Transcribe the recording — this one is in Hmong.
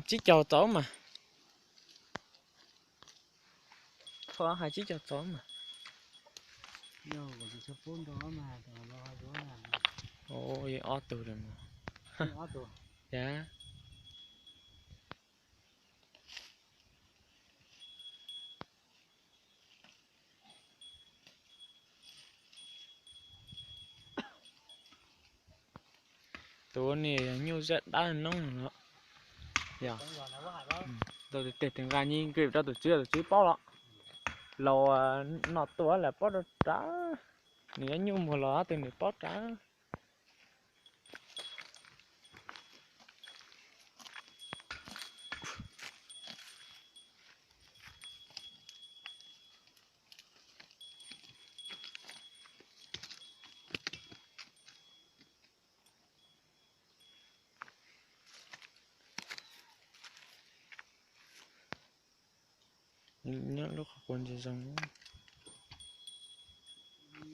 Tsib caug txaus mas. Tho hais tsib caug txaus mas. Ua ob tug li mas. Yam. Tus ua niam yog nyuj zaj dab noob no. Yog, tau tes tes nqa nyi nqis rau tus tswv, tus tswv paub los. Laus noj tuaj lawm paub rau rawv. Nws yuav nyuj muag los tus nws paub rawv. Nyob lub qhov quav ntse zoo.